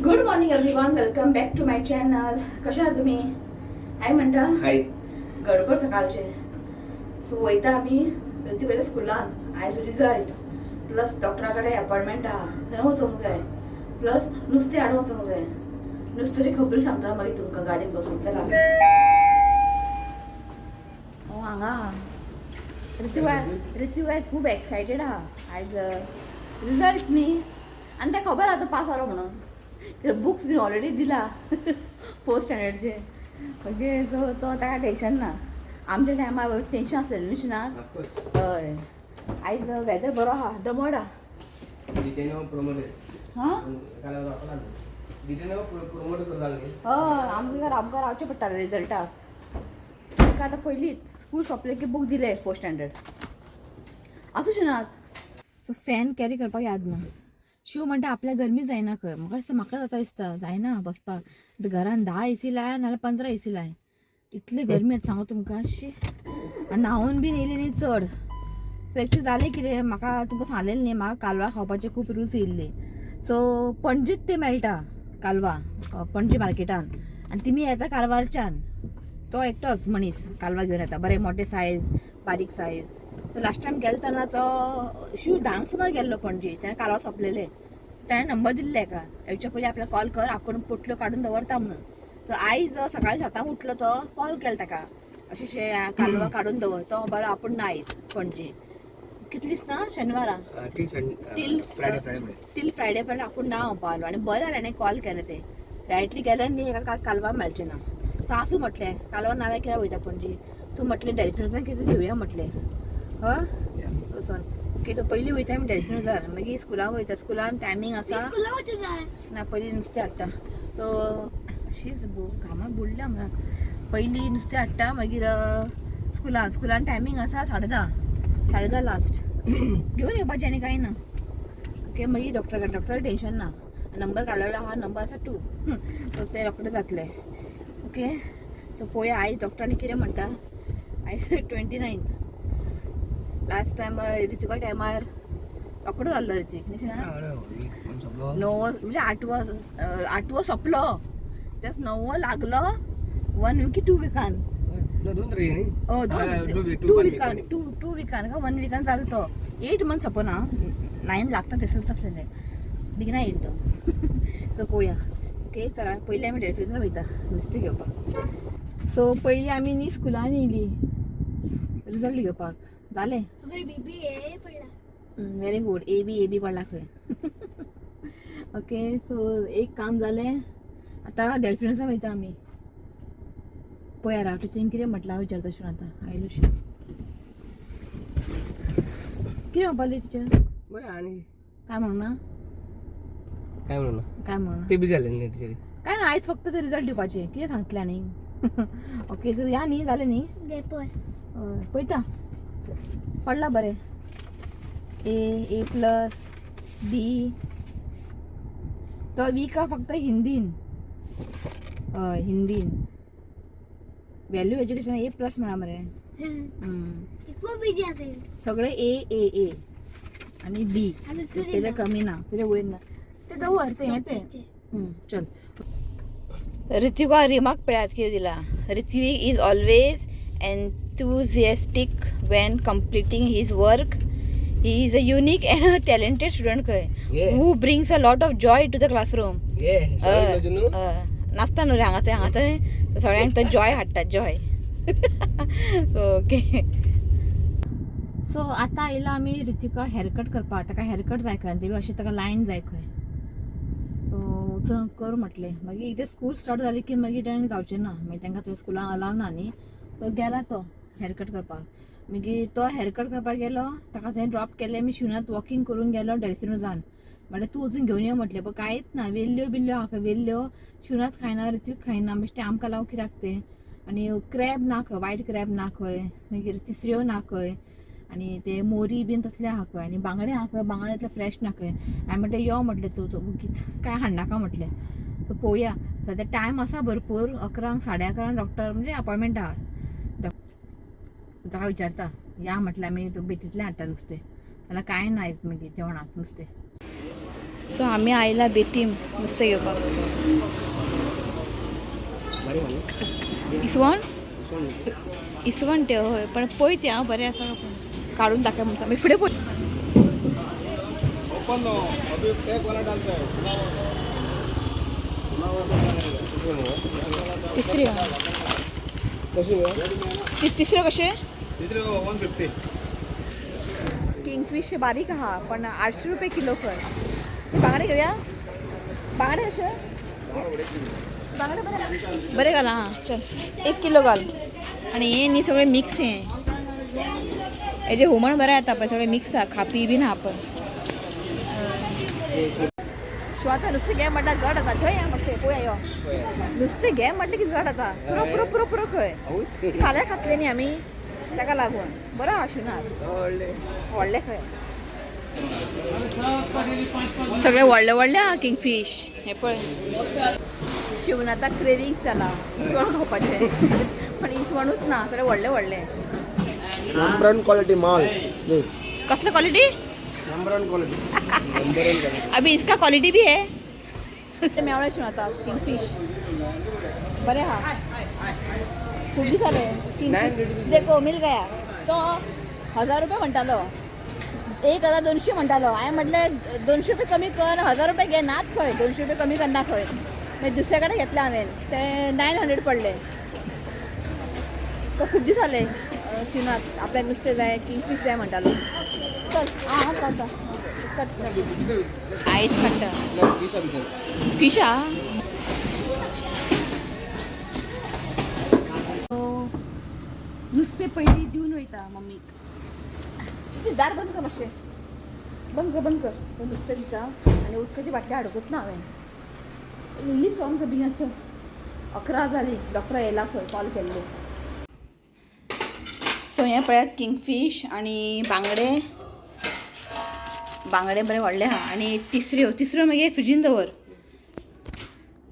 Good morning everyone, welcome back to my channel. कशा आहात तुम्ही? हाय म्हणटा. हाय. गडबड सकाळचे. सो वयता आमी ऋतिकाच्या स्कुलान. आयज रिजल्ट, प्लस डॉक्टरा कडेन अपॉयंटमेंट आहा, थंय वचूंक जाय, प्लस नुस्तें हाडूंक वचूंक जाय. नुस्त्याची खबरी सांगता मागीर तुमकां गाडयेन बसून. चला. हो हांगा आहा ऋतू. ऋतू आयज खूब एक्सायटेड आहा. आयज रिजल्ट न्ही, आनी ताका खबर आहा तो पास जालो म्हणून. बुक्स बीन ऑलरेडी दिला फोर्थ स्टँडर्डचे. ओके, सो तो ताका टेंशन ना. आमच्या टायमार टेंशन आसलेलें न्हू शिना? हय. आयज वेदर बरो आहा, दमट आहा. हां. हय, आमकां आमकां रावचें पडटालें रिजल्टाक. ताका आतां पयलींच स्कूल सोंपलें की बूक दिले फोर्थ स्टँडर्ड. आसूं शिनात. सो फॅन कॅरी करपाक याद ना. शिव म्हणटा आपल्या गरमी जायना खंय. म्हाका दिसता, म्हाका जाता दिसता, जायना बसपाक. आतां घरान 10 एसी लाय नाल्यार 15 एसी लाय, इतली गरमी आतां सांगू तुमकां अशी. आनी न्हांवन बीन येयली न्ही चड. सो एक्चुली जालें कितें, म्हाका तुमकां सांगलेलें न्ही, म्हाका कालवां खावपाची खूब रूच येयल्ली. सो पणजीत ते मेळटा कालवां, पणजी मार्केटान. आनी तिमी येता कारवारच्यान. तो एकटोच मनीस कालवां घेवन येता, बरे मोठे सायज, बारीक सायज. सो लास्ट टायम गेलो तेन्ना तो शिव 10क सुमार गेल्लो पणजी, तेन्ना कालवां सोंपलेले. ताणें नंबर दिल्ले हेका, येवच्या पयलीं आपल्याक कॉल कर, आपूण पोटल्यो काडून दवरता म्हणून. सो आयज सकाळी 7क उठलो तो, कॉल केलो ताका, अशें अशें कालवां काडून दवर. तो बरो, आपूण ना आयज पणजी. कितलीच ना, शेनवारा till till Friday पर्यंत आपूण ना पावलो. आनी बरें जालें हाणें कॉल केलें तें. डायरेक्टली गेलें न्ही हेका कालवां मेळचें ना. सो आसूं म्हटलें, कालवां नाल्यार कित्याक वयता पणजी? सो म्हटलें डेल्फिनोसान कितें घेवया म्हटलें. हय, वचोन. ओके, तो पयलीं वयता आमी डेल्फिनोजार, मागीर स्कुलान वयता. स्कुलान टायमींग आसा. ना, पयलीं नुस्तें हाडटा. सो अशीच घामान बुडल्या हांगा. पयलीं नुस्तें हाडटा, मागीर स्कुलान. स्कुलान टायमींग आसा 10:30, 10:30 लास्ट. घेवन येवपाचें आनी कांय ना. ओके, मागीर डॉक्टरा कडेन. डॉक्टराक टेंशन ना, नंबर काडलेलो आहा, नंबर आसा 2. सो ते रोखडे जातले. ओके, सो पळोवया आयज डॉक्टरांनी कितें म्हणटा. आयज 29. लास्ट टायम ऋतिका टायमार रोकडो जाल्लो ऋतिक न्ही ना? णव म्हणजे आठवो, आठवो सोंपलो, जस्ट णवो लागलो, वन वीक की 2 विकान. 2 विकान, टू टू विकान का वन विकान जालो तो. 8 मंथ सोंपना, 9 लागता तसंच आसलेलें, बेगिना येयल तो. सो पळोवया. ओके, चला, पयलीं आमी डेल्फिनार वयता नुस्तें घेवपाक. सो पयलीं आमी न्ही स्कुलान येयली रिजल्ट घेवपाक. जालें. Very good. A B, A B पडला खंय. ओके, सो एक काम जालें. आतां डेल्फिनोसा वयता आमी. पळया राव, टिचरीन कितें म्हटलां विचारता शिव. आतां आयलो शिव. कितें म्हणपाक टिचर? बरें, आनी काय म्हणूं ना? काय म्हणून? काय म्हणूं? ते बी जालें न्ही टिचरी? काय ना, आयज फक्त ते रिजल्ट दिवपाचे. कितें सांगतलें आनी? ओके, सो या न्ही, जालें न्ही? हय, पळयता. पडला बरें. ए, ए प्लस, बी. तो वीक फक्त हिंदीन. हय, हिंदीन व्हॅल्यू एज्युकेशन ए प्लस म्हणा मरे. सगळे ए, ए, ए आणि बी. तेजे कमी ना, तेजे वयर ना. ते दवर, ते हें ते. चल. ऋतिका रिमार्क पळयात कितें दिला. Ritvik is always enthusiastic when completing his work. He is a unique and a talented student खंय, who brings a lot of joy to the classroom. नाचता न्हू रे हांगा थंय, हांगा थंय, सगळ्यांक तो जॉय हाडटा, जॉय. ओके, सो आतां आयला आमी ऋतिका हेअरकट करपाक. ताका हेअरकट जाय खंय, आनी ते बी अशें ताका लायन जाय खंय. सो वचून कर म्हटलें. मागीर एकदां स्कूल स्टार्ट जाली की मागीर ताणें जावचें ना, मागीर तांकां थंय स्कुलान अलाव ना न्ही. तो गेला तो हेअरकट करपाक. मागीर तो हेअरकट करपाक गेलो, ताका थंय ड्रॉप केलें. मी शिवनाथ वॉकिंग करून गेलो डेल्फिनोजान. म्हटलें तूं वचून घेवन यो म्हटलें, पण कांयच ना. वेल्ल्यो बिल्ल्यो आहा खंय, वेल्ल्यो शिवनाथ खायना, ऋत्वीक खायना. बेश्टें आमकां लाव कित्याक तें? आनी क्रॅब ना खंय, वायट क्रॅब ना खंय. मागीर तिसऱ्यो ना खंय, आनी ते मोरी बीन तसले आहा खंय, आनी बांगडे आहा खंय, बांगडे इतले फ्रेश ना खंय. हांवें म्हटलें यो म्हटलें तूं, तूं वगीच कांय हाडनाका म्हटलें. सो पळोवया, सद्या टायम आसा भरपूर. 11क, 11:30 डॉक्टर म्हणजे अपॉयंटमेंट आहा. ताका विचारता. या म्हटलें, आमी बेटींतलें हाडटा नुस्तें, जाल्यार कांय ना आयज मागीर जेवणाक नुस्तें. सो आमी आयला बेतीम नुस्तें घेवपाक. बरें न्हू? इसवण. इसवण. इसवण ते हय, पण पळय ते हांव बरें आसा काय काडून दाखय म्हणून मागीर फुडें पळय. तिसऱ्यो. कशी गो? तिसऱ्यो कशे? 150. किंगफिश बारीक आहा पण 800 रुपये किलो कर. बांगडे घेवया. बांगडे कशे? बांगडे बरे बरे घाल. हां चल, 1 किलो घाल. आनी हे न्ही सगळें मिक्स हें, हेजें हुमण बरें येता पळय, सगळें मिक्स आहा, खापी बीन आहा पळय. शिवाय नुस्तें घे म्हटल्यार जड जाता. थंय या मातशें पळोवया यो. नुस्तें घे म्हटलें की जड जाता. पुरो पुरो पुरो पुरो खंय फाल्यां खातले न्ही आमी, ताका लागून बरो आहा शिवनाथ. व्हडलें खंय सगळे व्हडले व्हडले आहा किंगफीश. हें पळय, शिवनाथाक क्रेविंग्स जाला इसवण खावपाचें, पण इसवणूच ना, सगळे व्हडले व्हडले. नंबर वन क्वालिटी माल देख. कसले quality? Number one quality. Number one quality. अभी इसका क्वालिटी भी है. ते मेवळे शिवनाथा किंगफिश बरे हा. खूब दीस जाले. देखो मिल गया. तो 1000 रुपये म्हणटालो, 1200 म्हणटालो. हांवें म्हटलें 200 रुपये कमी कर, 1000 रुपये घे. नात खंय 200 रुपये कमी करना खंय. मागीर दुसऱ्या कडेन घेतले हांवें, ते 900 पडले. तो खूब दीस जाले शिवनाथ आपल्याक नुस्तें जाय, किंगफीश जाय म्हणटालो. चल आं चलता. आयस काडटा. फिश आहा. नुस्तें पयलीं दिवन वयता मम्मीक. दार बंद कर मातशें, बंद कर बंद कर. सो नुस्तें दिता आनी उदकाची बाटली हाडूंकच ना हांवें. इल्ली फ्रॉम कर बेगीन. 11 जाली, डॉक्टर येयला खंय, कॉल केल्लो. सो हें पळयात किंगफीश आनी बांगडे. बांगडे बरे व्हडले आहा. आनी तिसऱ्यो, तिसऱ्यो मागीर फ्रिजीन दवर.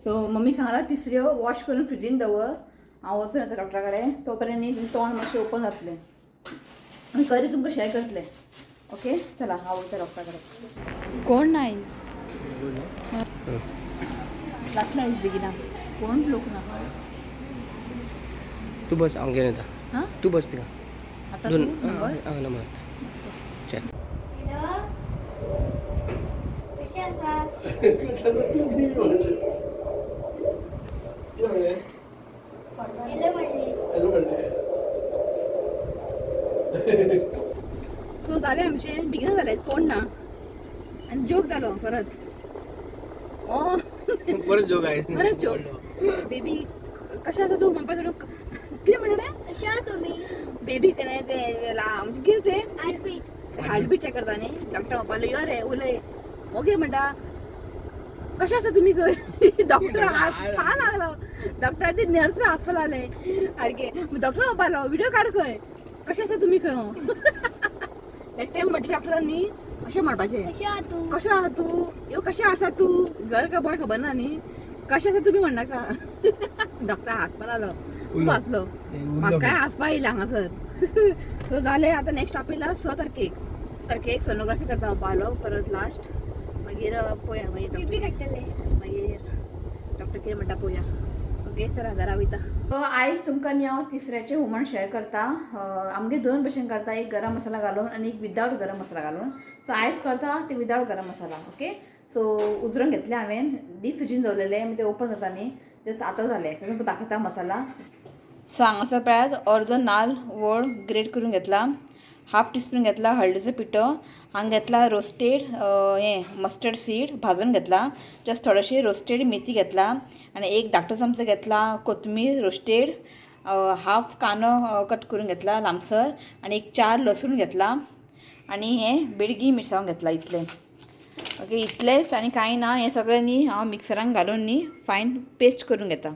सो मम्मी सांगला तिसऱ्यो वॉश करून फ्रिजीन दवर, हांव वचून येता डॉक्टरा कडेन, तो पर्यंत न्ही तोंड मातशें ओपन जातलें आनी करी तुमकां शेअर करतलें. ओके चला, हांव वयता डॉक्टरा कडेन. कोण ना आयज, जातलें आयज बेगिना, कोण लोक ना. तूं बस, हांव घेवन येता. हां तूं बस थिंगा. आतां दोन तूं नंबर हां नंबर चल. कशें आसा? हॅलो म्हणलें. सो जालें आमचें, बेगिना जालें, कोण ना आनी जोक जालो परत. ओ परत जोक आहे. परत जोक. बेबी कशें आसा तूं म्हणपाक लागलो, कितें म्हणलें? कशें आहा तुमी? बेबी तेणें तें म्हणजे कितें तें हार्टबीट. हार्टबीट चॅक करता न्ही. डॉक्टर म्हणपाक लागलो यो रे उलय. हो कितें म्हणटा, कशें आसा तुमी खंय? डॉक्टर हांसपा लागलो. डॉक्टर ते नर्स हांसपा लागले सारकें. डॉक्टर म्हणपाक लागलो व्हिडियो काड खंय, कशें आसा तुमी खंय. नेक्स्ट टायम म्हटलें डॉक्टरान न्ही अशें म्हणपाचें, कशें आहा तूं? कशें आहा तूं, यो कशें आसा तूं, घर का बॉय खबर ना न्ही, कशें आसा तुमी म्हणनाका. डॉक्टर हांसपा लागलो, खूब हांसलो, म्हाकाय हांसपा येयलें हांगासर. सो जालें आतां नेक्स्ट आपयला 6 तारखेक, तारखेक सोनोग्राफी करता म्हणपाक परत लास्ट. मागीर पळोवया मागीर बीपी काडटले. मागीर डॉक्टर कितें म्हणटा पळोवया. ओके चला घरा वयता. सो आयज तुमकां न्ही हांव तिसऱ्याचें हुमण शेअर करता. आमगे दोन भशेन करता, एक गरम मसाला घालून आनी एक विदावट गरम मसाला घालून. सो आयज करता ते without garam masala. Okay so उजरोवन घेतलें हांवें, डीप फ्रिजीन दवरलेलें, मागीर ते ओपन जाता न्ही, जस्ट आतां जालें. तुमकां दाखयता मसाला. सो हांगासर पळयात, अर्दो नाल्ल वोळ ग्रेट करून घेतला, हाफ टिस्पून घेतला हळदीचो पिठो, हांगा घेतला रोस्टेड हें मस्टर्ड सीड भाजून घेतला, जस्ट थोडेशी रोस्टेड मेथी घेतला आनी एक धाकटो चमचो घेतला कोथमीर रोस्टेड, हाफ कांदो कट करून घेतला लांबसर आनी एक 4 लसूण घेतला आनी हें बेडगी मिरसांग घेतला इतलें. ओके इतलेंच आनी कांय ना. हें सगळें न्ही हांव मिक्सरान घालून न्ही फायन पेस्ट करून घेता.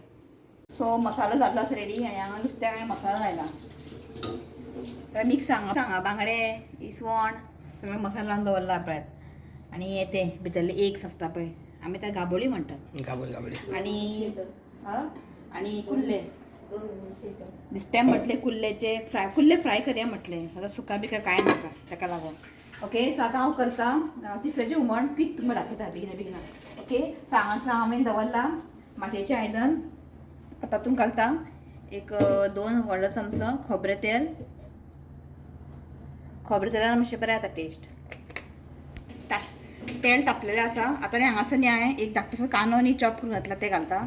सो मसालो जाल्लो आसा रेडी आनी हांगा नुस्त्याक हांवें मसालो घायला. मिक्स हांगा हांगा बांगडे इसवण सगळें मसालो लावन दवरला पळयात. आनी हे ते भितरले एग्स आसता पळय, आमी त्या गाबोळी म्हणटात. गाबोळी गाबोळी. आनी आनी कुल्ले दिस टायम म्हटले कुल्लेचे फ्राय, कुल्ले फ्राय करया म्हटलें. आतां सुका बिका कांय नाका ताका लागून. ओके, सो आतां हांव करता तिसऱ्याचें हुमण. क्वीक तुमकां दाखयता बेगिना बेगिना. ओके, सो हांगासर हांवें दवरला मातयेचें आयदन. तातूंत घालता एक 2 व्हडलो चमचो खोबरें तेल. खोबरें तेलान मातशें बरें जाता टेस्ट. तेल तापलेलें आसा. आतां न्ही हांगासर न्ही हांवें एक धाकटोसो कांदो न्ही चॉप करून घातला, ते घालता.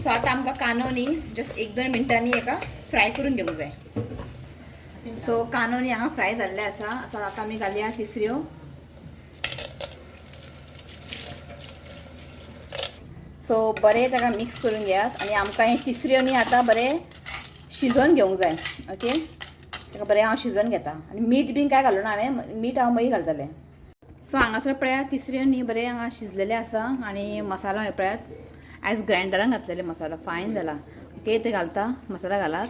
सो आतां आमकां कांदो न्ही जस्ट 1-2 मिनटांनी हेका फ्राय करून घेवंक जाय. सो कांदो न्ही हांगा फ्राय जाल्ले आसा. सो आतां आमी घालया तिसऱ्यो. सो बरें ताका मिक्स करून घेयात आनी आमकां हें तिसऱ्यो न्ही आतां बरें शिजोवन घेवंक जाय. ओके, ताका बरें हांव शिजोवन घेता आनी मीठ बीन कांय घालूना हांवें, मीठ हांव मागीर घालतलें. सो हांगासर पळयात तिसऱ्यो न्ही बरें हांगा शिजलेलें आसा आनी मसालो हें पळयात आयज ग्रायंडरान घातलेले मसालो फायन जाला. ओके, ते घालता मसाला घालात.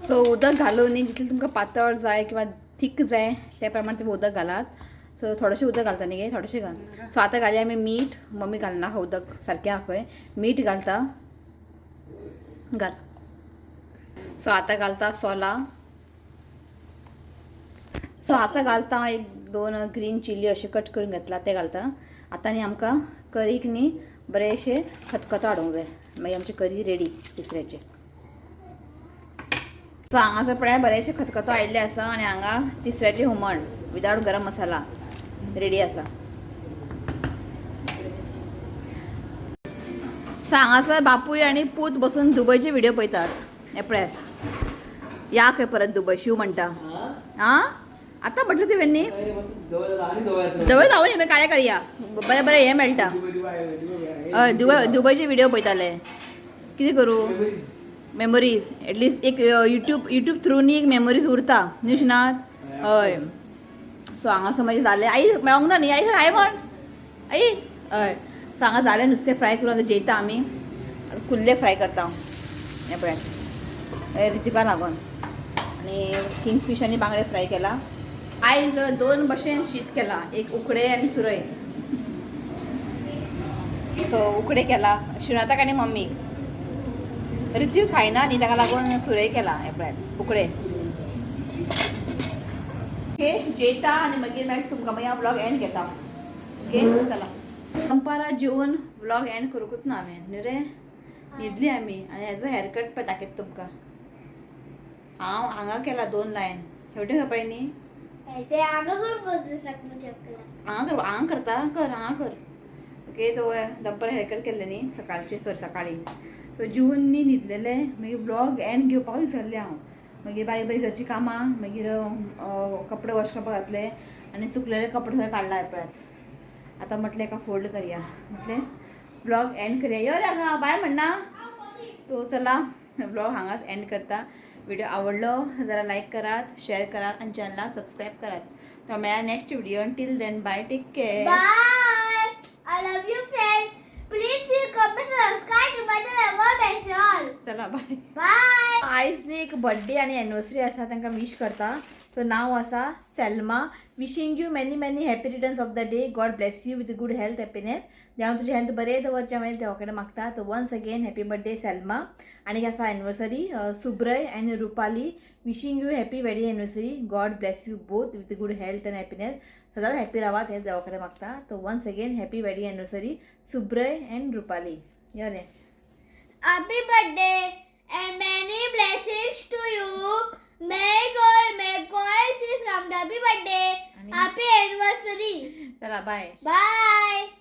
सो उदक घालून न्ही जितलें तुमकां पातळ जाय किंवा थीक जाय त्या प्रमाणे तुमी उदक घालात. सो थोडेशें उदक घालता न्ही गे, थोडेशें घाल. सो आतां घालया आमी मीठ. मम्मी घालना उदक सारकें आहा पळय, मीठ घालता घाल. सो आतां घालता सोलां. सो आतां घालता 1-2 ग्रीन चिली अशें कट करून घेतला ते घालता. आतां न्ही आमकां करीक न्ही बरें अशें खतखतो हाडूंक जाय, मागीर आमची करी रेडी तिसऱ्याची. सो हांगासर पळय बरेंशें खतखतो आयिल्लें आसा आनी हांगा तिसऱ्याचें हुमण विदाउट गरम मसाला रेडी आसा. सो हांगासर बापूय आनी पूत बसून दुबयचे व्हिडिओ पळयतात. हें पळयात, या खंय परत दुबय शिव म्हणटा. आं आतां म्हटलें तुवें न्ही जवळ जावं न्ही, मागीर काळे करया बरें बरें हें मेळटा. हय, दुबय दुबयचे व्हिडिओ पळयताले. कितें करूं, मेमोरीज एटलिस्ट एक युट्यूब थ्रू न्ही एक मेमोरीज उरता न्हू शिनात. हय, सो हांगासर मागीर जालें. आई मेळोंक ना न्ही, आई आई म्हण आई. हय, सो हांगा जालें नुस्तें फ्राय करून आतां जेयता आमी. कुल्ले फ्राय करता हें पळयात रितिका लागून. आनी किंगफीश आनी बांगडे फ्राय केला. आयज 2 भशेन शीत केला, एक उकडे आनी सुरय. सो उकडे केला शिनाताक आनी मम्मीक. रित्यू खायना न्ही ताका लागून सुरय केला. हें पळयात उकडे. ओके, जेयता आनी मागीर मागीर तुमकां मागीर हांव व्लॉग एंड घेता. ओके, चला दनपारां जेवन व्लॉग एंड करूंकूच ना हांवें न्हू रे, न्हिदली आमी. आनी हेजो हेअरकट पळय दाखयता तुमकां. हांव हांगा केला 2 लायन हेवटेन करपाक न्ही, ते हांगा करून हांगा कर, हांगा करता कर, हांगा कर. ओके, तो दनपारां हेअरकट केल्लें न्ही सकाळचें, सर सकाळी. सो जेवन न्ही न्हिदलेलें, मागीर व्लॉग एंड घेवपाक विसरलें हांव. मागीर बारीक बारीक घरचीं कामां, मागीर कपडे वॉश करपाक घातले आनी सुकलेले कपडे सगळे काडला पळयात. आतां म्हटलें एका फोल्ड करया, म्हटलें व्लॉग एंड करया. यो रे हांगा बाय म्हणना. तो चला व्लॉग हांगाच एंड करता. व्हिडिओ आवडलो जरा लायक करात, शेअर करात आनी चॅनलाक सबस्क्रायब करात. तो मेळया next video. Till then bye, take care. Bye. I love you friend. Please comment, subscribe to my channel. God bless you all. चला बाय. बाय. आयज न्ही एक बर्थडे आनी एनिवर्सरी आसा, तांकां विश करता. सो नांव आसा Selma. Wishing you many many happy returns of the day. God bless you with good health, happiness. देव तुजें हेल्थ बरें दवरचें हांवें देवा कडेन मागता. So once again happy birthday Selma. आनी आसा anniversary Subray and Rupali. Wishing you happy wedding anniversary. God bless you both with good health and happiness. सदांच हॅपी रावात हें देवा कडेन मागता. So once again happy wedding anniversary Subray and Rupali. यो रे. Happy birthday and many blessings to you. May God may God see come. Happy birthday. Happy anniversary. चला बाय. बाय.